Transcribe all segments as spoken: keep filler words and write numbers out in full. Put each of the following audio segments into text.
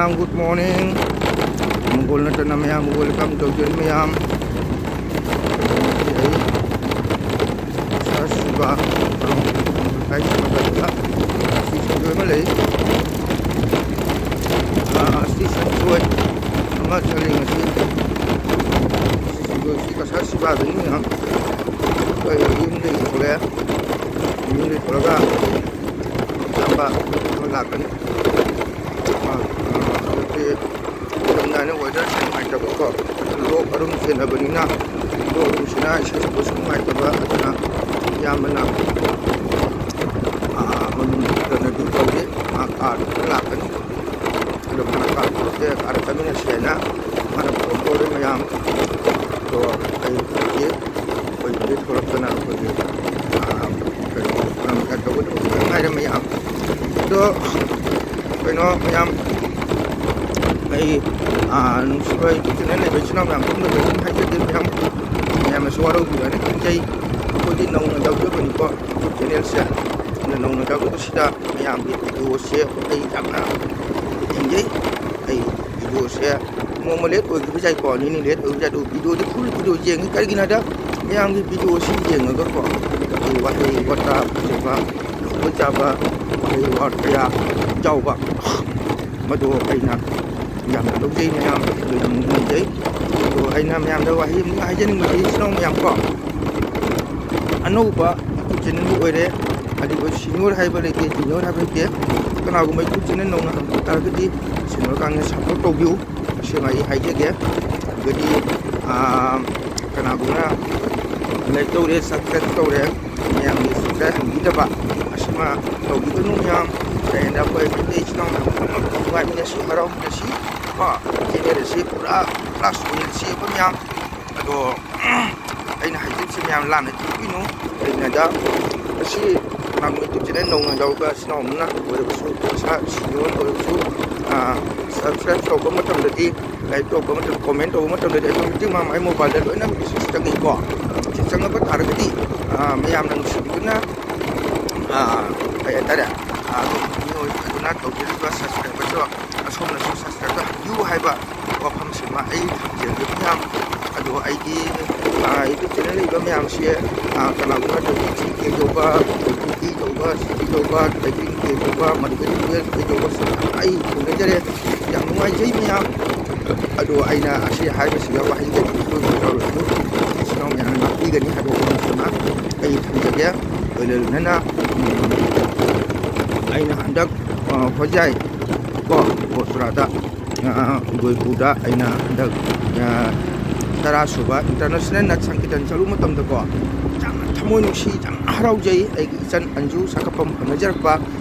ꯃꯌꯥꯝ, good morning꯫ ꯃꯪꯒꯣꯜ ꯅꯠꯇꯅ ꯃꯌꯥꯝ welcome ꯇꯧꯖꯔꯤ ꯃꯌꯥꯝ꯫ ꯑꯩ ꯁꯥꯁꯤꯕ ꯍꯥꯏꯁꯤ ꯃꯇꯝꯗ ꯑꯁꯤ ꯁꯤꯡꯖꯣꯏ ꯑꯃ ꯂꯩ꯫ ꯑꯥ, ꯑꯁꯤ ꯁꯤꯡꯖꯣꯏ ꯑꯃ ꯆꯠꯂꯤ ꯉꯁꯤ꯫ ꯑꯁꯤ ꯁꯤꯡꯖꯣꯏꯁꯤ ꯀꯁꯥꯔ ꯁꯤꯕꯥꯗꯒꯤꯅ ꯑꯩꯈꯣꯏ ꯌꯨꯝꯗꯒꯤ ꯊꯣꯛꯂꯛꯑꯦ꯫ ꯌꯨꯝꯗꯒꯤ ꯊꯣꯛꯂꯛꯑꯒ ꯆꯥꯝꯕ ꯑꯃ ꯂꯥꯛꯀꯅꯤ꯫ ꯍꯧꯖꯤꯛꯇꯤ ꯅꯤꯡꯊꯝꯊꯥꯅ weatherꯁꯦ ꯅꯨꯡꯉꯥꯏꯇꯕꯀꯣ, ꯂꯣꯛ ꯑꯔꯨꯝ ꯆꯦꯟꯅꯕꯅꯤꯅ, ꯂꯣꯛ ꯑꯔꯨꯝꯁꯤꯅ ꯏꯁꯩ ꯁꯛꯄꯁꯨ ꯅꯨꯡꯉꯥꯏꯇꯕ, ꯑꯗꯨꯅ ꯏꯌꯥꯝꯕꯅ, ꯑꯥ, ꯃꯃꯤꯡ ꯈꯛꯇꯅꯗꯤ ꯀꯧꯏ, ꯃꯥ ꯀꯥꯔꯗ ꯂꯥꯛꯀꯅꯤ꯫ ꯑꯗꯣ ꯃꯥꯅ ꯀꯥꯔꯗ ꯄꯨꯔꯛꯀꯦ, ꯀꯥꯔꯗ ꯆꯠꯃꯤꯟꯅꯁꯦꯅ ꯃꯥꯅ ꯄꯨꯔꯛꯇꯣꯔꯦ ꯃꯌꯥꯝ꯫ ꯑꯗꯣ ꯑꯩ ꯍꯧꯖꯤꯛ ꯑꯩꯈꯣꯏ ꯌꯨꯝꯗꯩ ꯊꯣꯛꯂꯛꯇꯅ ꯑꯩꯈꯣꯏꯒꯤ, ꯑꯥ, ꯀꯩꯅꯣ, ꯄ꯭ꯔꯣꯒ꯭ꯔꯥꯝ ꯈꯔ ꯇꯧꯒꯗꯕ ꯉꯥꯏꯔꯦ ꯃꯌꯥꯝ꯫ ꯑꯗꯣ ꯀꯩꯅꯣ ꯃꯌꯥꯝ, ꯑꯩ, ꯑꯥ, ꯅꯨꯡꯁꯤꯕ YouTube channel ꯂꯩꯕ ꯏꯆꯤꯟ ꯏꯅꯥꯎ ꯃꯌꯥꯝ ꯄꯨꯝꯅꯃꯛ ꯑꯗꯨꯝ ꯍꯥꯏꯖꯒꯦ ꯃꯌꯥꯝ, ꯃꯌꯥꯝꯅꯁꯨ ꯋꯥꯔꯧꯕꯤꯔꯣꯏꯅ ꯈꯟꯖꯩ꯫ ꯑꯩꯈꯣꯏꯗꯤ ꯅꯧꯅ ꯂꯧꯖꯕꯅꯤꯀꯣ YouTube channelꯁꯦ꯫ ꯑꯗꯨꯅ ꯅꯧꯅ ꯂꯧꯖꯕꯁꯤꯗ ꯃꯌꯥꯝꯒꯤ videoꯁꯦ ꯑꯩ ꯌꯥꯝꯅ ꯊꯤꯡꯖꯩ꯫ ꯑꯩ videoꯁꯦ ꯅꯣꯡꯃ late ꯑꯣꯏꯈꯤꯕ ꯌꯥꯏꯀꯣ, ꯅꯤꯅꯤ late ꯑꯣꯏꯈꯤꯕ ꯌꯥꯏ, ꯑꯗꯨ videoꯗꯤ full video ꯌꯦꯡꯉꯤ꯫ ꯀꯔꯤꯒꯤꯅꯣꯗ ꯃꯌꯥꯝꯒꯤ videoꯁꯤ ꯌꯦꯡꯉꯒꯀꯣ, ꯑꯩꯈꯣꯏ ꯋꯥꯍꯩ ꯋꯥꯇꯥ ꯐꯖꯕ, ꯈꯨꯗꯣꯡ ꯆꯥꯕ, ꯋꯥꯍꯩ ꯋꯥ ꯀꯌꯥ ꯌꯥꯎꯕ, ꯃꯗꯨ ꯑꯩꯅ ꯌꯥꯝꯅ ꯂꯧꯖꯩ ꯃꯌꯥꯝ, ꯑꯗꯨ ꯌꯥꯝ ꯅꯨꯡꯉꯥꯏꯖꯩ꯫ ꯑꯗꯣ ꯑꯩꯅ ꯃꯌꯥꯝꯗ ꯋꯥꯍꯩ ꯑꯃ ꯍꯥꯏꯖꯅꯤꯡꯕꯗꯤ, ꯏꯆꯤꯟ ꯏꯅꯥꯎ ꯃꯌꯥꯝ ꯀꯣ, ꯑꯅꯧꯕ YouTube channelꯕꯨ ꯑꯣꯏꯔꯦ, ꯑꯗꯨꯒ senior ꯍꯥꯏꯕ ꯂꯩꯇꯦ, junior ꯍꯥꯏꯕ ꯂꯩꯇꯦ꯫ ꯀꯅꯥꯒꯨꯝꯕ YouTube channel ꯅꯧꯅ ꯍꯥꯡꯗꯣꯛꯄ ꯇꯥꯔꯒꯗꯤ senior ꯀꯥꯡꯅ support ꯇꯧꯕꯤꯌꯨ꯫ ꯑꯁꯦꯡꯕ ꯑꯩ ꯍꯥꯏꯖꯒꯦ꯫ ꯑꯗꯨꯗꯤ, ꯑꯥ, ꯀꯅꯥꯒꯨꯝꯕꯅ like ꯇꯧꯔꯦ, subscribe ꯇꯧꯔꯦ, ꯃꯌꯥꯝꯒꯤ subscribe ꯍꯟꯕꯤꯗꯕ ꯑꯁꯤꯃ ꯇꯧꯕꯤꯒꯅꯨ ꯃꯌꯥꯝ꯫ ꯑꯗ ꯑꯩꯈꯣꯏ ꯃꯩꯇꯩ ꯏꯆꯤꯟ ꯏꯅꯥꯎ ꯃꯌꯥꯝ ꯄꯨꯝꯅꯃꯛ ꯅꯨꯡꯉꯥꯏꯃꯤꯟꯅꯁꯤ, ꯍꯔꯥꯎꯃꯤꯟꯅꯁꯤ ꯀꯣ꯫ Channel ꯑꯁꯤ ꯄꯨꯔꯥ class ꯑꯣꯏꯍꯟꯁꯤ ꯑꯩꯈꯣꯏ ꯃꯌꯥꯝ꯫ ꯑꯗꯣ ꯑꯩꯅ ꯍꯥꯏꯖꯔꯤꯕꯁꯤ ꯃꯌꯥꯝ ꯂꯥꯟꯅ ꯈꯟꯕꯤꯒꯅꯨ꯫ ꯀꯩꯒꯤꯅꯣꯗ ꯃꯁꯤ ꯀꯅꯥꯒꯨꯝꯕ YouTube channel ꯅꯧꯅ ꯌꯥꯎꯕ ꯏꯆꯤꯟ ꯏꯅꯥꯎ ꯑꯃꯅ ꯑꯣꯏꯔꯕꯁꯨ, ꯃꯁꯥ senior ꯑꯣꯏꯔꯕꯁꯨ, ꯑꯥ, subscribe ꯇꯧꯕ ꯃꯇꯝꯗꯗꯤ, like ꯇꯧꯕ ꯃꯇꯝꯗ, comment ꯇꯧꯕ ꯃꯇꯝꯗꯗꯤ automatic ꯃꯥ ꯃꯥꯏ mobileꯗ ꯂꯣꯏꯅ message ꯆꯪꯉꯤꯀꯣ꯫ ꯁꯤ ꯆꯪꯉꯛꯄ ꯇꯥꯔꯒꯗꯤ, ꯑꯥ, ꯃꯌꯥꯝꯅ ꯅꯨꯡꯁꯤꯕꯤꯗꯨꯅ, ꯑꯥ, ꯀꯩ ꯍꯥꯏꯇꯥꯔꯦ, ꯑꯥ, ꯑꯗꯨꯝ ꯃꯤꯑꯣꯏ ꯑꯗꯨꯅ ꯇꯧꯖꯔꯤꯕ subscriberꯁꯨ ꯁꯣꯝꯅꯁꯨ ꯁꯕꯁꯀ꯭ꯔꯥꯏꯕ ꯇꯧꯕꯤꯌꯨ ꯍꯥꯏꯕ ꯋꯥꯐꯝꯁꯤꯃ ꯑꯩ ꯊꯝꯖꯒꯦ ꯃꯌꯥꯝ꯫ ꯑꯗꯣ ꯑꯩꯒꯤ ꯌꯨꯇ꯭ꯌꯨꯕ ꯆꯦꯅꯦꯜ ꯂꯩꯕ ꯃꯌꯥꯝꯁꯦ, ꯀꯅꯥꯒꯨꯝꯕ ꯗ꯭ꯔꯥꯏꯚꯤꯡ ꯆꯦꯛ ꯇꯧꯕ, ꯀꯣꯐꯤ ꯇꯧꯕ, ꯁꯤꯇꯤ ꯇꯧꯕ, ꯗ꯭ꯔꯥꯏꯚꯤꯡ ꯆꯦꯛ ꯇꯧꯕ, ꯃꯗꯨꯗꯒꯤ ꯇꯨꯋꯦꯜ ꯆꯦꯛ ꯇꯧꯕ ꯁꯨꯝ ꯑꯩ ꯊꯦꯡꯅꯖꯔꯦ꯫ ꯌꯥꯝ ꯅꯨꯡꯉꯥꯏꯖꯩ ꯃꯌꯥꯝ꯫ ꯑꯗꯣ ꯑꯩꯅ ꯑꯁꯤ ꯍꯥꯏꯕꯁꯤꯒ ꯋꯥꯍꯩ ꯀꯔꯤ ꯂꯣꯏꯅ ꯇꯧꯔꯣꯏ꯫ ꯑꯗꯨ ꯏꯆꯤꯟ ꯏꯅꯥꯎ ꯃꯌꯥꯝꯅ ꯉꯥꯛꯄꯤꯒꯅꯤ ꯍꯥꯏꯕ ꯋꯥꯐꯝꯁꯤꯃ ꯑꯩ ꯊꯝꯖꯒꯦ꯫ ꯂꯣꯏꯅ ꯂꯣꯏꯅꯅ ꯑꯩꯅ ꯍꯟꯗꯛ ꯍꯣꯖꯥꯏ ꯀꯣ ꯕꯣꯁꯣꯔꯥꯗ, ꯒꯣꯏꯄꯨꯗ ꯑꯩꯅ ꯍꯟꯗꯛ ꯇꯔꯥ ꯁꯨꯕ ꯏꯟꯇꯔꯅꯦꯁꯅꯦꯜ ꯅꯠ ꯁꯪꯀꯤꯔꯇꯟ ꯆꯠꯂꯨꯕ ꯃꯇꯝꯗꯀꯣ, ꯌꯥꯝꯅ ꯊꯃꯣꯏ ꯅꯨꯡꯁꯤ, ꯌꯥꯝꯅ ꯍꯔꯥꯎꯖꯩ꯫ ꯑꯩꯒꯤ ꯏꯆꯟ ꯑꯟꯖꯨ ꯁꯛꯀꯠꯐꯝ ꯐꯪꯅꯖꯔꯛꯄ꯫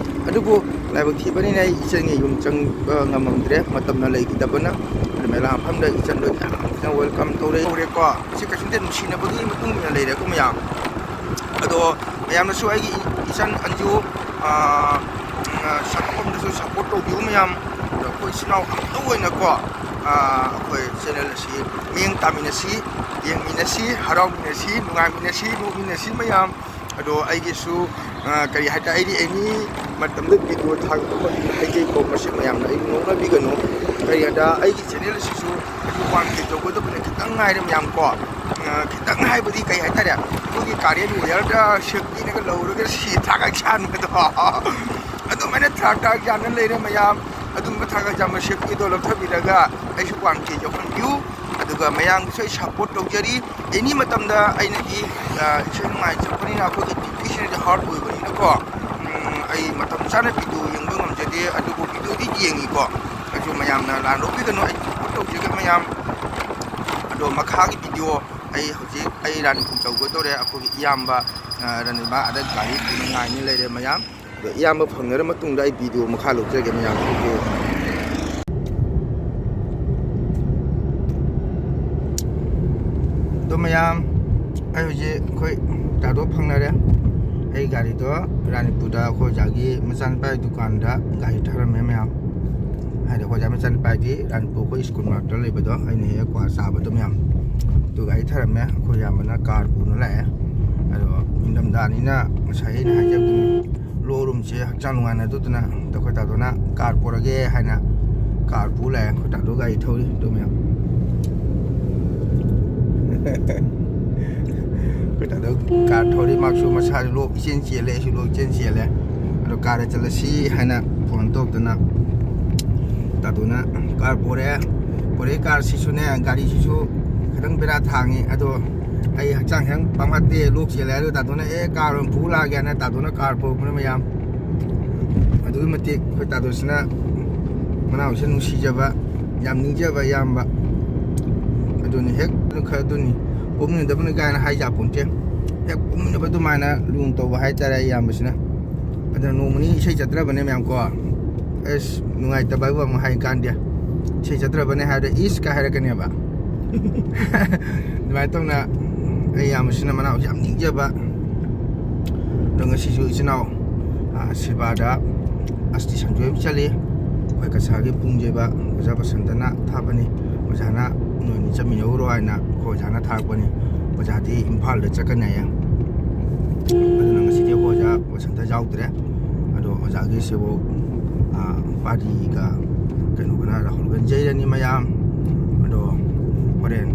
ꯑꯗꯨꯕꯨ ꯂꯥꯏꯕꯛ ꯊꯤꯕꯅꯤꯅ ꯑꯩ ꯏꯆꯟꯒꯤ ꯌꯨꯝ ꯆꯪꯕ ꯉꯝꯃꯝꯗ꯭ꯔꯦ, ꯃꯇꯝꯅ ꯂꯩꯈꯤꯗꯕꯅ꯫ ꯑꯗꯨ ꯃꯦꯂꯥ ꯃꯐꯝꯗ ꯏꯆꯟꯗꯣ ꯌꯥꯝ ꯊꯤꯅ ꯋꯦꯜꯀꯝ ꯇꯧꯔꯦ꯫ ꯇꯧꯔꯦꯀꯣ꯫ ꯁꯤ ꯀꯩꯁꯨꯝꯇ ꯅꯨꯡꯁꯤꯅꯕꯒꯤ ꯃꯇꯨꯡ ꯏꯟꯅ ꯂꯩꯔꯦꯀꯣ ꯃꯌꯥꯝ꯫ ꯑꯗꯣ ꯃꯌꯥꯝꯅꯁꯨ ꯑꯩꯒꯤ ꯏꯆꯟ ꯑꯟꯖꯨ ꯁꯛꯐꯝꯗꯁꯨ ꯁꯞꯄꯣꯔꯠ ꯇꯧꯕꯤꯌꯨ ꯃꯌꯥꯝ꯫ ꯑꯗꯣ ꯑꯩꯈꯣꯏ ꯏꯆꯤꯟ ꯏꯅꯥꯎ ꯑꯃꯠꯇ ꯑꯣꯏꯅꯀꯣ, ꯑꯩꯈꯣꯏ ꯆꯦꯅꯦꯜ ꯑꯁꯤ ꯃꯤꯠꯌꯦꯡ ꯇꯥꯃꯤꯟꯅꯁꯤ, ꯌꯦꯡꯃꯤꯟꯅꯁꯤ, ꯍꯔꯥꯎꯃꯤꯟꯅꯁꯤ, ꯅꯨꯡꯉꯥꯏꯃꯤꯟꯅꯁꯤ, ꯅꯣꯛꯃꯤꯟꯅꯁꯤ ꯃꯌꯥꯝ꯫ ꯑꯗꯣ ꯑꯩꯒꯤꯁꯨ ꯀꯔꯤ ꯍꯥꯏꯇꯥꯔꯦ, ꯑꯩꯗꯤ ꯑꯦꯅꯤ ꯃꯇꯝꯗ ꯚꯤꯗꯤꯑꯣ ꯊꯥꯒꯠꯄ ꯈꯣꯠꯄ ꯍꯥꯏꯖꯩꯀꯣ, ꯃꯁꯤ ꯃꯌꯥꯝꯅ ꯑꯩꯕꯨ ꯅꯣꯛꯅꯕꯤꯒꯅꯨ꯫ ꯀꯔꯤꯒꯤꯅꯣꯗ ꯑꯩꯒꯤ ꯆꯦꯅꯦꯜ ꯑꯁꯤꯁꯨ ꯑꯩꯁꯨ ꯋꯥꯟ ꯀꯦ ꯌꯧꯒꯗꯕꯅ ꯈꯤꯇꯪ ꯉꯥꯏꯔꯦ ꯃꯌꯥꯝ ꯀꯣ꯫ ꯈꯤꯇꯪ ꯍꯥꯏꯕꯗꯤ ꯀꯩ ꯍꯥꯏꯇꯥꯔꯦ, ꯑꯩꯈꯣꯏꯒꯤ ꯀꯥꯔꯦꯟ ꯋꯦꯗꯔꯗ ꯁꯦꯐꯇꯤꯅꯒ ꯂꯧꯔꯒ ꯁꯤ ꯊꯥꯒꯠ ꯁꯥꯟꯕꯗꯣ ꯑꯗꯨꯃꯥꯏꯅ ꯊꯥꯛ ꯊꯥꯛ ꯌꯥꯅ ꯂꯩꯔꯦ ꯃꯌꯥꯝ꯫ ꯑꯗꯨꯝꯕ ꯊꯥꯒꯠ ꯌꯥꯝꯕ ꯁꯦꯐꯇꯤꯗꯣ ꯂꯧꯊꯕꯤꯔꯒ ꯑꯩꯁꯨ ꯋꯥꯟ ꯀꯦ ꯌꯧꯍꯟꯕꯤꯌꯨ꯫ ꯑꯗꯨꯒ ꯃꯌꯥꯝꯒꯤꯁꯨ ꯑꯩ ꯁꯞꯄꯣꯔꯠ ꯇꯧꯖꯔꯤ꯫ ꯑꯦꯅꯤ ꯃꯇꯝꯗ ꯑꯩꯅꯗꯤ ꯏꯁꯩ ꯅꯨꯡꯉꯥꯏꯖꯕꯅꯤꯅ ꯑꯩꯈꯣꯏꯒꯤ ꯕꯤꯄꯤꯁꯤꯅꯗꯤ ꯍꯥꯔꯠ ꯑꯣꯏꯕꯅꯤꯅꯀꯣ꯫ ꯑꯩ ꯃꯇꯝ ꯆꯥꯅ ꯚꯤꯗꯤꯑꯣ ꯌꯦꯡꯕ ꯉꯝꯖꯗꯦ, ꯑꯗꯨꯕꯨ ꯚꯤꯗꯤꯑꯣꯗꯤ ꯌꯦꯡꯉꯤꯀꯣ꯫ ꯑꯩꯁꯨ ꯃꯌꯥꯝꯅ ꯂꯥꯟ ꯂꯧꯕꯤꯒꯅꯨ, ꯑꯩ ꯁꯞꯄꯣꯔꯠ ꯇꯧꯖꯒꯦ ꯃꯌꯥꯝ꯫ ꯑꯗꯣ ꯃꯈꯥꯒꯤ ꯚꯤꯗꯤꯑꯣ ꯑꯩ ꯍꯧꯖꯤꯛ ꯑꯩ ꯔꯥꯅꯤꯄꯨꯔ ꯇꯧꯒꯗꯧꯔꯦ꯫ ꯑꯩꯈꯣꯏꯒꯤ ꯏꯌꯥꯝꯕ ꯔꯥꯅꯤꯃꯥ ꯑꯗ ꯒꯥꯔꯤ ꯄꯨꯅ ꯉꯥꯏꯅ ꯂꯩꯔꯦ ꯃꯌꯥꯝ꯫ ꯑꯗꯣ ꯏꯌꯥꯝꯕ ꯐꯪꯅꯔ ꯃꯇꯨꯡꯗ ꯑꯩ ꯚꯤꯗꯤꯑꯣ ꯃꯈꯥ ꯂꯧꯖꯒꯦ ꯃꯌꯥꯝ꯫ ꯑꯗꯣ ꯃꯌꯥꯝ, ꯑꯩ ꯍꯧꯖꯤꯛ ꯑꯩꯈꯣꯏ ꯇꯥꯗꯣ ꯐꯪꯅꯔꯦ꯫ ꯑꯩ ꯒꯥꯔꯤꯗꯣ ꯔꯥꯅꯤꯄꯨꯔꯗ ꯑꯩꯈꯣꯏ ꯑꯣꯖꯥꯒꯤ ꯃꯆꯥꯅꯨꯄꯥꯒꯤ ꯗꯨꯀꯥꯟꯗ ꯒꯥꯔꯤ ꯊꯥꯔꯝꯃꯦ ꯃꯌꯥꯝ꯫ ꯍꯥꯏꯗꯤ ꯑꯩꯈꯣꯏ ꯑꯣꯖꯥ ꯃꯆꯥꯅꯨꯄꯥꯒꯤ ꯔꯥꯅꯤꯄꯨꯔ ꯑꯩꯈꯣꯏ ꯁ꯭ꯀꯨꯜ ꯃꯅꯥꯛꯇ ꯂꯩꯕꯗꯣ, ꯑꯩꯅ ꯍꯦꯛ ꯀ꯭ꯋꯥ ꯆꯥꯕꯗꯣ ꯃꯌꯥꯝ꯫ ꯑꯗꯨ ꯒꯥꯔꯤ ꯊꯥꯔꯝꯃꯦ꯫ ꯑꯩꯈꯣꯏ ꯏꯌꯥꯝꯕꯅ ꯀꯥꯔ ꯄꯨꯅ ꯂꯥꯛꯑꯦ꯫ ꯑꯗꯣ ꯅꯤꯡꯊꯝꯊꯥꯅꯤꯅ ꯉꯁꯥꯏ ꯑꯩꯅ ꯍꯥꯏꯖꯕꯗꯨꯅꯤ, ꯂꯣꯛ ꯎꯔꯨꯝꯁꯦ ꯍꯛꯆꯥꯡ ꯅꯨꯡꯉꯥꯏꯅꯗꯗꯅ ꯑꯩꯈꯣꯏ ꯇꯥꯗꯣꯅ ꯀꯥꯔ ꯄꯣꯔꯛꯑꯒꯦ ꯍꯥꯏꯅ ꯀꯥꯔ ꯄꯨ ꯂꯥꯛꯑꯦ꯫ ꯑꯩꯈꯣꯏ ꯇꯥꯗꯣ ꯒꯥꯔꯤ ꯊꯧꯔꯤ꯫ ꯑꯗꯨ ꯃꯌꯥꯝ ꯑꯩꯈꯣꯏ ꯇꯥꯗꯣ ꯀꯥꯔ ꯊꯧꯔꯤ꯫ ꯃꯥꯁꯨ ꯃꯁꯥꯁꯨ ꯂꯣꯛ ꯏꯆꯦꯟ ꯆꯦꯜꯂꯦ, ꯑꯩꯁꯨ ꯂꯣꯛ ꯏꯆꯦꯟ ꯆꯦꯜꯂꯦ꯫ ꯑꯗꯣ ꯀꯥꯔꯗ ꯆꯠꯂꯁꯤ ꯍꯥꯏꯅ ꯐꯣꯟ ꯇꯧꯔꯛꯇꯅ ꯇꯥꯗꯣꯅ ꯀꯥꯔ ꯄꯣꯔꯛꯑꯦ꯫ ꯄꯣꯔꯛꯏ ꯀꯥꯔꯁꯤꯁꯨꯅꯦ, ꯒꯥꯔꯤꯁꯤꯁꯨ ꯈꯤꯇꯪ ꯕꯦꯔꯥ ꯊꯥꯡꯉꯤ꯫ ꯑꯗꯣ ꯑꯩ ꯍꯛꯆꯥꯡ ꯈꯤꯇꯪ ꯄꯥꯡꯍꯠꯇꯦ, ꯂꯣꯛ ꯆꯦꯜꯂꯦ꯫ ꯑꯗꯣ ꯇꯥꯗꯣꯅ "ꯑꯦ, ꯀꯥꯔ ꯑꯣꯏꯅ ꯄꯨ ꯂꯥꯛꯑꯒꯦꯅ" ꯇꯥꯗꯣꯅ ꯀꯥꯔ ꯄꯨꯔꯛꯄꯅ ꯃꯌꯥꯝ꯫ ꯑꯗꯨꯛꯀꯤ ꯃꯇꯤꯛ ꯑꯩꯈꯣꯏ ꯇꯥꯗꯣꯁꯤꯅ ꯃꯅꯥꯎꯁꯤꯅ ꯅꯨꯡꯁꯤꯖꯕ, ꯌꯥꯝ ꯅꯤꯡꯖꯕ ꯏꯌꯥꯝꯕ꯫ ꯑꯗꯨꯅꯤ ꯍꯦꯛ ꯈꯔ ꯑꯗꯨꯅꯤ ꯄꯣꯛꯃꯤꯟꯅꯗꯕꯅꯤ ꯀꯥꯏꯅ ꯍꯥꯏ ꯌꯥꯄꯣꯟꯇꯦ꯫ ꯍꯦꯛ ꯄꯣꯛꯃꯤꯟꯅꯕ ꯑꯗꯨꯃꯥꯏꯅ ꯂꯨꯅ ꯇꯧꯕ ꯍꯥꯏꯇꯥꯔꯦ ꯏꯌꯥꯝꯕꯁꯤꯅ꯫ ꯑꯗꯨꯅ ꯅꯣꯡꯃꯅꯤ ꯏꯁꯩ ꯆꯠꯇ꯭ꯔꯕꯅꯦ ꯃꯌꯥꯝ ꯀꯣ꯫ ꯑꯁ, ꯅꯨꯡꯉꯥꯏꯇꯕ ꯍꯥꯏꯕ ꯑꯃ ꯍꯥꯏ ꯀꯥꯟꯗꯦ꯫ ꯏꯁꯩ ꯆꯠꯇ꯭ꯔꯕꯅꯦ ꯍꯥꯏꯕꯗ "ꯏꯁ" ꯀꯥꯏ ꯍꯥꯏꯔꯛꯀꯅꯦꯕ꯫ ꯑꯗꯨꯃꯥꯏꯅ ꯇꯧꯅ ꯑꯩ ꯏꯌꯥꯝꯕꯁꯤꯅ ꯃꯅꯥꯎꯁꯤ ꯌꯥꯝ ꯅꯤꯡꯖꯕ꯫ ꯑꯗꯣ ꯉꯁꯤꯁꯨ ꯏꯆꯤꯟ ꯏꯅꯥꯎ, ꯑ, ꯁꯤꯕꯥꯗ ꯑꯁꯇꯤ ꯁꯟꯖꯣꯏ ꯑꯃ ꯆꯠꯂꯤ꯫ ꯑꯩꯈꯣꯏ ꯀꯁꯥꯔꯒꯤ ꯄꯨꯡꯁꯦꯕ ꯑꯣꯖꯥ ꯕꯁꯟꯇꯅ ꯊꯥꯕꯅꯤ꯫ ꯑꯣꯖꯥꯅ "ꯅꯣꯏꯅꯤ ꯆꯠꯃꯤꯟꯅꯧꯔꯣ" ꯍꯥꯏꯅ ꯑꯩꯈꯣꯏ ꯑꯣꯖꯥꯅ ꯊꯥꯔꯛꯄꯅꯤ꯫ ꯑꯣꯖꯥꯗꯤ ꯏꯝꯐꯥꯜꯗ ꯆꯠꯀꯅꯤ ꯍꯥꯏꯌꯦ꯫ ꯑꯗꯨꯅ ꯉꯁꯤꯗꯤ ꯑꯩꯈꯣꯏ ꯑꯣꯖꯥ ꯕꯁꯟꯇ ꯌꯥꯎꯗ꯭ꯔꯦ꯫ ꯑꯗꯣ ꯑꯣꯖꯥꯒꯤ ꯁꯤꯕꯨ, ꯑ, ꯄꯥꯔꯇꯤꯒ ꯀꯩꯅꯣꯒꯅ ꯔꯥꯍꯨꯜꯒ ꯌꯩꯔꯅꯤ ꯃꯌꯥꯝ꯫ ꯑꯗꯣ ꯍꯣꯔꯦꯟ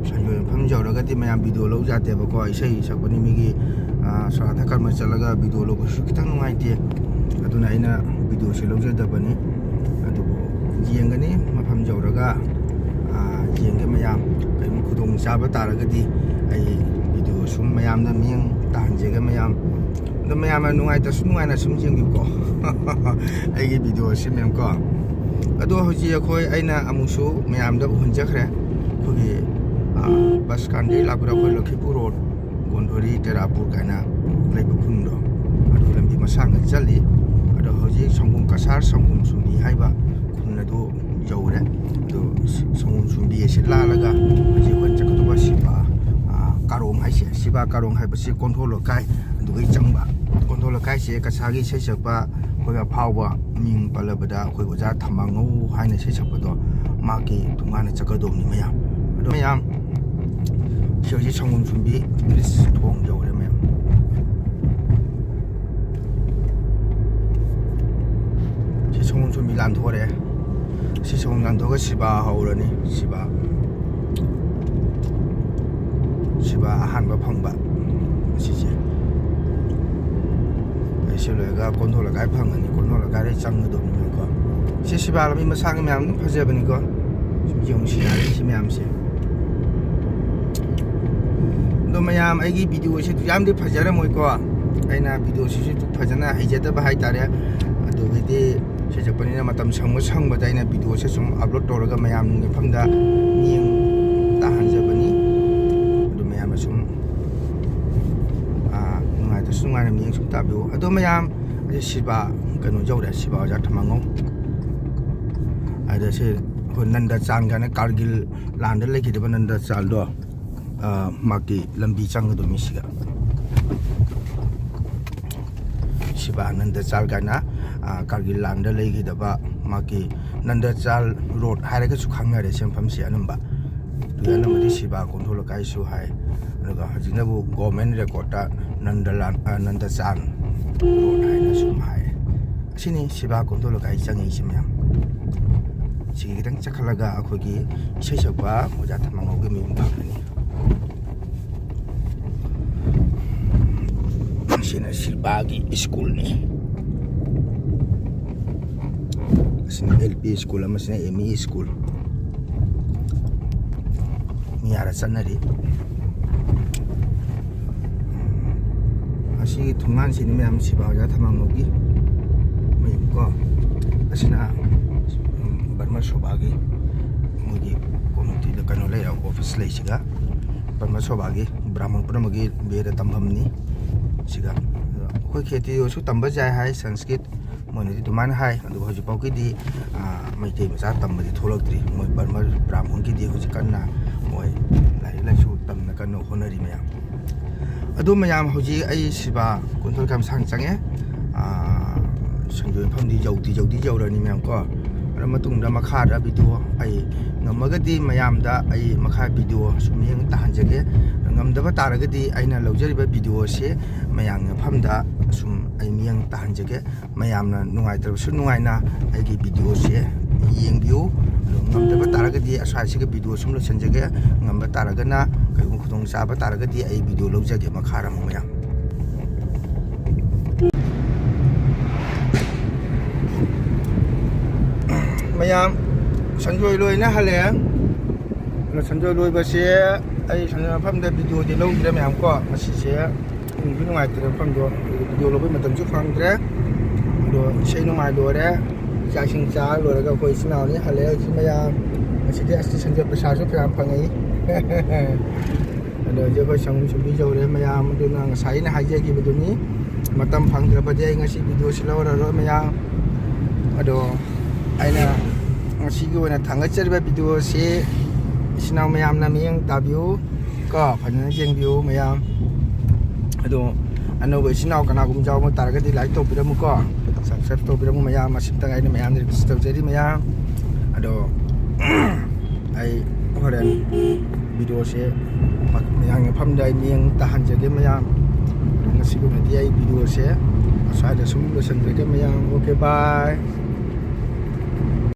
ꯁꯟꯖꯣꯏ ꯃꯐꯝ ꯌꯧꯔꯒꯗꯤ ꯃꯌꯥꯝ ꯚꯤꯗꯤꯑꯣ ꯂꯧ ꯌꯥꯗꯦꯕꯀꯣ꯫ ꯏꯁꯩ ꯁꯛꯄꯅꯤ ꯃꯤꯒꯤ, ꯑ, ꯁ꯭ꯔꯥꯗ ꯀꯔꯃ ꯆꯠꯂꯒ ꯚꯤꯗꯤꯑꯣ ꯂꯧꯕꯁꯨ ꯈꯤꯇꯪ ꯅꯨꯡꯉꯥꯏꯇꯦ꯫ ꯑꯗꯨꯅ ꯑꯩꯅ ꯚꯤꯗꯤꯑꯣꯁꯦ ꯂꯧꯖꯗꯕꯅꯤ꯫ ꯑꯗꯨꯕꯨ ꯌꯦꯡꯒꯅꯤ ꯃꯐꯝ ꯌꯧꯔꯒ, ꯑ, ꯌꯦꯡꯒꯦ ꯃꯌꯥꯝ꯫ ꯀꯔꯤꯒꯨꯝꯕ ꯈꯨꯗꯣꯡ ꯆꯥꯕ ꯇꯥꯔꯒꯗꯤ ꯑꯩ ꯚꯤꯗꯤꯑꯣ ꯁꯨꯝ ꯃꯌꯥꯝꯗ ꯃꯤꯠꯌꯦꯡ ꯇꯥꯍꯟꯖꯒꯦ ꯃꯌꯥꯝ꯫ ꯑꯗꯣ ꯃꯌꯥꯝꯅ ꯅꯨꯡꯉꯥꯏꯇ꯭ꯔꯁꯨ ꯅꯨꯡꯉꯥꯏꯅ ꯁꯨꯝ ꯌꯦꯡꯕꯤꯌꯨꯀꯣ꯫ ꯑꯩꯒꯤ ꯚꯤꯗꯤꯑꯣꯁꯤ ꯃꯌꯥꯝ ꯀꯣ꯫ ꯑꯗꯣ ꯍꯧꯖꯤꯛ ꯑꯩꯈꯣꯏ, ꯑꯩꯅ ꯑꯃꯨꯛꯁꯨ ꯃꯌꯥꯝꯗ ꯎꯍꯟꯖꯈ꯭ꯔꯦ꯫ ꯑꯩꯈꯣꯏꯒꯤ, ꯑ, ꯕꯁ ꯁ꯭ꯇꯥꯟꯗꯒꯤ ꯂꯥꯛꯄꯗ ꯑꯩꯈꯣꯏ ꯂꯛꯈꯤꯄꯨꯔ ꯔꯣꯗ, ꯒꯣꯟꯗꯣꯔꯤ, ꯇꯦꯔꯥꯄꯨꯔ ꯀꯥꯏꯅ ꯂꯩꯕ ꯈꯨꯟꯗꯣ, ꯑꯗꯨ ꯂꯝꯕꯤ ꯃꯁꯥꯡꯅ ꯆꯠꯂꯤ꯫ ꯑꯗꯣ ꯍꯧꯖꯤꯛ ꯁꯪꯒꯣꯝ, ꯀꯁꯥꯔ ꯁꯪꯒꯣꯝ ꯁꯨꯝꯕꯤ ꯍꯥꯏꯕ ꯈꯨꯟ ꯑꯗꯨ ꯌꯧꯔꯦ꯫ ꯑꯗꯣ ꯁꯪꯒꯣꯝ ꯁꯨꯝꯕꯤ ꯑꯁꯤ ꯂꯥꯜꯂꯒ ꯍꯧꯖꯤꯛ ꯑꯩꯈꯣꯏ ꯆꯠꯀꯗꯧꯕ ꯁꯤꯕꯥ, ꯑ, ꯀꯥꯔꯣꯡ ꯍꯥꯏꯁꯦ, ꯁꯤꯕꯥ ꯀꯥꯔꯣꯡ ꯍꯥꯏꯕꯁꯤ ꯀꯣꯟꯊꯣ ꯂꯩꯀꯥꯏ ꯑꯗꯨꯒꯩ ꯆꯪꯕ꯫ ꯀꯣꯟꯊꯣ ꯂꯩꯀꯥꯏꯁꯦ ꯀꯁꯥꯔꯒꯤ ꯏꯁꯩ ꯁꯛꯄ ꯑꯩꯈꯣꯏ ꯑꯐꯥꯎꯕ ꯃꯤꯡ ꯄꯜꯂꯕꯗ ꯑꯩꯈꯣꯏ ꯑꯣꯖꯥ ꯊꯝꯕꯥꯉꯧ ꯍꯥꯏꯅ ꯏꯁꯩ ꯁꯛꯄꯗꯣ, ꯃꯍꯥꯛꯀꯤ ꯊꯣꯡꯒꯥꯟꯗ ꯆꯠꯀꯗꯧꯕꯅꯤ ꯃꯌꯥꯝ꯫ ꯑꯗꯣ ꯃꯌꯥꯝ, ꯁꯤ ꯍꯧꯖꯤꯛ ꯁꯪꯒꯣꯝ ꯁꯨꯝꯕꯤ ꯕ꯭ꯔꯤꯖ ꯊꯣꯡ ꯌꯧꯔꯦ ꯃꯌꯥꯝ꯫ ꯁꯤ ꯁꯪꯒꯣꯝ ꯁꯨꯝꯕꯤ ꯂꯥꯟꯊꯣꯔꯛꯑꯦ꯫ ꯁꯤ ꯁꯣꯝ ꯂꯥꯟꯊꯣꯛꯑꯒ ꯁꯤꯕꯥ ꯍꯧꯔꯅꯤ꯫ ꯁꯤꯕꯥ, ꯁꯤꯕꯥ ꯑꯍꯥꯟꯕ ꯐꯪꯕ ꯁꯤꯁꯦ꯫ ꯑꯩ ꯁꯤ ꯂꯣꯏꯔꯒ ꯀꯣꯟꯊꯣ ꯂꯩꯀꯥꯏ ꯐꯪꯒꯅꯤ꯫ ꯀꯣꯟꯊꯣ ꯂꯩꯀꯥꯏꯗ ꯆꯪꯒꯗꯧꯅꯤꯅꯀꯣ꯫ ꯁꯤ ꯁꯤꯕꯥ ꯂꯝꯕꯤ ꯃꯁꯥꯒꯤ ꯃꯌꯥꯝ ꯑꯗꯨꯝ ꯐꯖꯕꯅꯤꯀꯣ꯫ ꯁꯨꯝ ꯌꯦꯡꯉꯨ, ꯁꯤ ꯌꯥꯔꯦ, ꯁꯤ ꯃꯌꯥꯝꯁꯦ꯫ ꯑꯗꯣ ꯃꯌꯥꯝ, ꯑꯩꯒꯤ ꯚꯤꯗꯤꯑꯣꯁꯤ ꯌꯥꯝꯗꯤ ꯐꯖꯔꯝꯃꯣꯏꯀꯣ꯫ ꯑꯩꯅ ꯚꯤꯗꯤꯑꯣꯁꯤꯁꯨ ꯐꯖꯅ ꯍꯩꯖꯗꯕ ꯍꯥꯏꯇꯥꯔꯦ꯫ ꯑꯗꯨꯒꯤꯗꯤ ꯁꯤ ꯆꯠꯄꯅꯤꯅ ꯃꯇꯝ ꯁꯪꯕ ꯁꯪꯕꯗ ꯑꯩꯅ ꯚꯤꯗꯤꯑꯣꯁꯦ ꯁꯨꯝ ꯑꯞꯂꯣꯗ ꯇꯧꯔꯒ ꯃꯌꯥꯝ ꯃꯐꯝꯗ ꯃꯤꯠꯌꯦꯡ ꯇꯥꯍꯟꯖꯕꯅꯤ꯫ ꯑꯗꯨ ꯃꯌꯥꯝꯅ ꯁꯨꯝ, ꯑꯥ, ꯅꯨꯡꯉꯥꯏꯇ꯭ꯔꯁꯨ ꯅꯨꯡꯉꯥꯏꯅ ꯃꯤꯠꯌꯦꯡ ꯁꯨꯝ ꯇꯥꯕꯤꯌꯨ꯫ ꯑꯗꯣ ꯃꯌꯥꯝ, ꯑꯩ ꯁꯤꯕꯥ ꯀꯩꯅꯣ ꯌꯧꯔꯦ, ꯁꯤꯕꯥ ꯑꯣꯖꯥ ꯊꯝꯃꯥꯡꯉꯧ꯫ ꯑꯗ ꯁꯤ ꯑꯩꯈꯣꯏ ꯅꯟꯗ ꯆꯥꯟ ꯀꯥꯏꯅ ꯀꯥꯔꯒꯤꯜ ꯂꯥꯟꯗ ꯂꯩꯈꯤꯗꯕ ꯅꯟꯗ ꯆꯥꯟꯗꯣ, ꯑ, ꯃꯍꯥꯛꯀꯤ ꯂꯝꯕꯤ ꯆꯪꯒꯗꯧꯃꯤ ꯁꯤꯒ꯫ ꯁꯤꯕꯥ ꯅꯟꯗ ꯆꯥꯟ ꯀꯥꯏꯅ, ꯑ, ꯀꯥꯔꯒꯤꯜ ꯂꯥꯟꯗ ꯂꯩꯈꯤꯗꯕ ꯃꯍꯥꯛꯀꯤ ꯅꯟꯗ ꯆꯥꯟ ꯔꯣꯗ ꯍꯥꯏꯔꯒꯁꯨ ꯈꯪꯅꯔꯦ ꯁꯤ ꯃꯐꯝꯁꯤ ꯑꯅꯝꯕ꯫ ꯑꯗꯨꯒ ꯑꯅꯝꯕꯗꯤ ꯁꯤꯕꯥ ꯀꯣꯟꯊꯣ ꯂꯩꯀꯥꯏꯁꯨ ꯍꯥꯏ꯫ ꯑꯗꯨꯒ ꯍꯧꯖꯤꯛꯅꯕꯨ ꯒꯣꯔꯃꯦꯟ ꯔꯦꯀꯣꯔꯠꯇ ꯅꯟꯗ ꯂꯥꯟ-, ꯑ, ꯅꯟꯗ ꯆꯥꯟ ꯔꯣꯗ ꯍꯥꯏꯅ ꯁꯨꯝ ꯍꯥꯏ꯫ ꯑꯁꯤꯅꯤ ꯁꯤꯕꯥ ꯀꯣꯟꯊꯣ ꯂꯩꯀꯥꯏ ꯆꯪꯉꯤꯁꯤ ꯃꯌꯥꯝ꯫ ꯁꯤꯒꯤ ꯈꯤꯇꯪ ꯆꯠꯈꯠꯂꯒ ꯑꯩꯈꯣꯏꯒꯤ ꯏꯁꯩ ꯁꯛꯄ ꯑꯣꯖꯥ ꯊꯝꯃꯥꯡꯉꯧꯒꯤ ꯃꯌꯨꯝ ꯐꯪꯒꯅꯤ꯫ ꯑꯁꯤꯅ ꯁꯤꯕꯥꯒꯤ ꯁ꯭ꯀꯨꯜꯅꯤ꯫ ꯑꯁꯤꯅ ꯑꯦꯜ ꯄꯤ ꯁ꯭ꯀꯨꯜ, ꯑꯃꯁꯤꯅ ꯑꯦꯝ ꯏ ꯁ꯭ꯀꯨꯜ꯫ ꯃꯤ ꯑꯥꯗ ꯆꯠꯅꯔꯤ꯫ ꯑꯁꯤꯒꯤ ꯊꯣꯡꯒꯥꯟꯁꯤꯅꯤ ꯃꯌꯥꯝ ꯁꯤꯕꯥ ꯑꯣꯖꯥ ꯊꯝꯃꯥꯡꯉꯧꯒꯤ ꯃꯌꯨꯝ ꯀꯣ꯫ ꯑꯁꯤꯅ, ꯎꯝ, ꯕꯔꯃ ꯁꯣꯚꯥꯒꯤ ꯃꯣꯏꯒꯤ ꯀꯣꯃꯤꯇꯤꯗ ꯀꯩꯅꯣ ꯂꯩ, ꯑꯣꯐꯤꯁ ꯂꯩꯁꯤꯒ ꯕꯔꯃ ꯁꯣꯚꯥꯒꯤ ꯕ꯭ꯔꯥꯍꯃꯟ ꯄꯨꯝꯅꯃꯛꯀꯤ ꯕꯦꯗ ꯇꯝꯐꯝꯅꯤ꯫ ꯁꯤꯒ ꯑꯩꯈꯣꯏ ꯈꯦꯇ꯭ꯔꯤꯌꯣꯁꯨ ꯇꯝꯕ ꯌꯥꯏ ꯍꯥꯏ, ꯁꯪꯁꯀ꯭ꯔꯤꯠ ꯃꯣꯏꯅꯗꯤ ꯑꯗꯨꯃꯥꯏꯅ ꯍꯥꯏ꯫ ꯑꯗꯨꯒ ꯍꯧꯖꯤꯛꯐꯥꯎꯒꯤꯗꯤ, ꯑ, ꯃꯩꯇꯩ ꯃꯆꯥ ꯇꯝꯕꯗꯤ ꯊꯣꯛꯂꯛꯇ꯭ꯔꯤ꯫ ꯃꯣꯏ ꯕꯔꯃ ꯕ꯭ꯔꯥꯍꯃꯟꯒꯤꯗꯤ ꯍꯧꯖꯤꯛ ꯀꯟꯅ ꯃꯣꯏ ꯂꯥꯏꯔꯤꯛ ꯂꯥꯏꯁꯨ ꯇꯝꯅ ꯀꯟꯅ ꯍꯣꯠꯅꯔꯤ ꯃꯌꯥꯝ꯫ ꯑꯗꯣ ꯃꯌꯥꯝ, ꯍꯧꯖꯤꯛ ꯑꯩ ꯁꯤꯕꯥ ꯀꯣꯟꯊꯣ ꯂꯩꯀꯥꯏ ꯃꯁꯥꯡ ꯆꯪꯉꯦ꯫ ꯑ, ꯁꯤꯡꯖꯣꯏ ꯃꯐꯝꯗꯤ ꯌꯧꯗꯤ ꯌꯧꯗꯤ ꯌꯧꯔꯅꯤ ꯃꯌꯥꯝ ꯀꯣ꯫ ꯑꯗꯨ ꯃꯇꯨꯡꯗ ꯃꯈꯥꯗ ꯚꯤꯗꯤꯑꯣ ꯑꯩ ꯉꯝꯃꯒꯗꯤ ꯃꯌꯥꯝꯗ ꯑꯩ ꯃꯈꯥ ꯚꯤꯗꯤꯑꯣ ꯁꯨꯝ ꯃꯤꯠꯌꯦꯡ ꯇꯥꯍꯟꯖꯒꯦ꯫ ꯉꯝꯗꯕ ꯇꯥꯔꯒꯗꯤ ꯑꯩꯅ ꯂꯧꯖꯔꯤꯕ ꯚꯤꯗꯤꯑꯣꯁꯦ ꯃꯌꯥꯝꯒꯤ ꯃꯐꯝꯗ ꯁꯨꯝ ꯑꯩ ꯃꯤꯠꯌꯦꯡ ꯇꯥꯍꯟꯖꯒꯦ꯫ ꯃꯌꯥꯝꯅ ꯅꯨꯡꯉꯥꯏꯇ꯭ꯔꯕꯁꯨ ꯅꯨꯡꯉꯥꯏꯅ ꯑꯩꯒꯤ ꯚꯤꯗꯤꯑꯣꯁꯦ ꯌꯦꯡꯕꯤꯌꯨ꯫ ꯑꯗꯣ ꯉꯝꯗꯕ ꯇꯥꯔꯒꯗꯤ ꯑꯁ꯭ꯋꯥꯏꯁꯤꯒ ꯚꯤꯗꯤꯑꯣ ꯁꯨꯝ ꯂꯣꯏꯁꯤꯟꯖꯒꯦ꯫ ꯉꯝꯕ ꯇꯥꯔꯒꯅ, ꯀꯩꯒꯨꯝꯕ ꯈꯨꯗꯣꯡ ꯆꯥꯕ ꯇꯥꯔꯒꯗꯤ ꯑꯩ ꯚꯤꯗꯤꯑꯣ ꯂꯧꯖꯒꯦ ꯃꯈꯥ ꯑꯃꯨꯛ ꯃꯌꯥꯝ꯫ ꯃꯌꯥꯝ, ꯁꯟꯖꯣꯏ ꯂꯣꯏꯅ ꯍꯜꯂꯛꯑꯦ꯫ ꯑꯗꯣ ꯁꯟꯖꯣꯏ ꯂꯣꯏꯕꯁꯦ ꯑꯩ ꯁꯟꯖꯣꯏ ꯃꯐꯝꯗ ꯚꯤꯗꯤꯑꯣꯗꯤ ꯂꯧꯗ꯭ꯔꯦ ꯃꯌꯥꯝ ꯀꯣ꯫ ꯉꯁꯤꯁꯦ ꯅꯨꯡꯗꯤ ꯅꯨꯡꯉꯥꯏꯇ꯭ꯔꯦ ꯃꯐꯝꯗꯣ, ꯚꯤꯗꯤꯑꯣ ꯂꯧꯕꯩ ꯃꯇꯝꯁꯨ ꯐꯪꯗ꯭ꯔꯦ꯫ ꯑꯗꯣ ꯏꯁꯩ ꯅꯨꯡꯉꯥꯏ ꯂꯣꯏꯔꯦ, ꯆꯥꯛ ꯏꯁꯤꯡ ꯆꯥ ꯂꯣꯏꯔꯒ ꯑꯩꯈꯣꯏ ꯏꯆꯤꯟ ꯏꯅꯥꯎꯅꯤ ꯍꯜꯂꯛꯑꯦ ꯍꯧꯖꯤꯛ ꯃꯌꯥꯝ꯫ ꯉꯁꯤꯗꯤ ꯑꯁ ꯁꯟꯖꯣꯏ ꯄꯩꯁꯥꯁꯨ ꯐꯅꯌꯥꯝ ꯐꯪꯉꯛꯏ꯫ ꯑꯗꯣ ꯍꯧꯖꯤꯛ ꯑꯩꯈꯣꯏ ꯁꯪꯒꯣꯝ ꯁꯨꯝꯕꯤ ꯌꯧꯔꯦ ꯃꯌꯥꯝ꯫ ꯑꯗꯨꯅ ꯉꯁꯥꯏ ꯑꯩꯅ ꯍꯥꯏꯖꯈꯤꯕꯗꯨꯅꯤ, ꯃꯇꯝ ꯐꯪꯗ꯭ꯔꯕꯗꯤ ꯑꯩ ꯉꯁꯤ ꯚꯤꯗꯤꯑꯣꯁꯤ ꯂꯧꯔꯔꯣꯏ ꯃꯌꯥꯝ꯫ ꯑꯗꯣ ꯑꯩꯅ ꯉꯁꯤꯒꯤ ꯑꯣꯏꯅ ꯊꯥꯡꯒꯠꯆꯔꯤꯕ ꯚꯤꯗꯤꯑꯣꯁꯤ ꯏꯆꯤꯟ ꯏꯅꯥꯎ ꯃꯌꯥꯝꯅ ꯃꯤꯠꯌꯦꯡ ꯇꯥꯕꯤꯌꯨ ꯀꯣ, ꯐꯖꯅ ꯌꯦꯡꯕꯤꯌꯨ ꯃꯌꯥꯝ꯫ ꯑꯗꯣ ꯑꯅꯧꯕ ꯏꯆꯤꯟ ꯏꯅꯥꯎ ꯀꯅꯥꯒꯨꯝꯕ ꯌꯥꯎꯕ ꯇꯥꯔꯒꯗꯤ ꯂꯥꯏꯛ ꯇꯧꯕꯤꯔꯝꯃꯨꯀꯣ, ꯁꯕꯁꯀ꯭ꯔꯥꯏꯕ ꯇꯧꯕꯤꯔꯝꯃꯨ ꯃꯌꯥꯝ꯫ ꯑꯁꯤꯇꯪ ꯑꯩꯅ ꯃꯌꯥꯝꯗ ꯔꯤꯀ꯭ꯋꯦꯁ ꯇꯧꯖꯔꯤ ꯃꯌꯥꯝ꯫ ꯑꯗꯣ ꯑꯩ ꯍꯣꯔꯦꯟ ꯚꯤꯗꯤꯑꯣꯁꯦ ꯃꯌꯥꯝꯒꯤ ꯃꯐꯝꯗ ꯑꯩ ꯃꯤꯠꯌꯦꯡ ꯇꯥꯍꯟꯖꯒꯦ ꯃꯌꯥꯝ꯫ ꯑꯗꯣ ꯉꯁꯤꯒꯤ ꯑꯣꯏꯅꯗꯤ ꯑꯩ ꯚꯤꯗꯤꯑꯣꯁꯦ ꯑꯁ꯭ꯋꯥꯏꯗ ꯁꯨꯝ ꯂꯣꯏꯁꯤꯟꯖꯔꯒꯦ ꯃꯌꯥꯝ꯫ ꯑꯣꯀꯦ, ꯕꯥꯏ꯫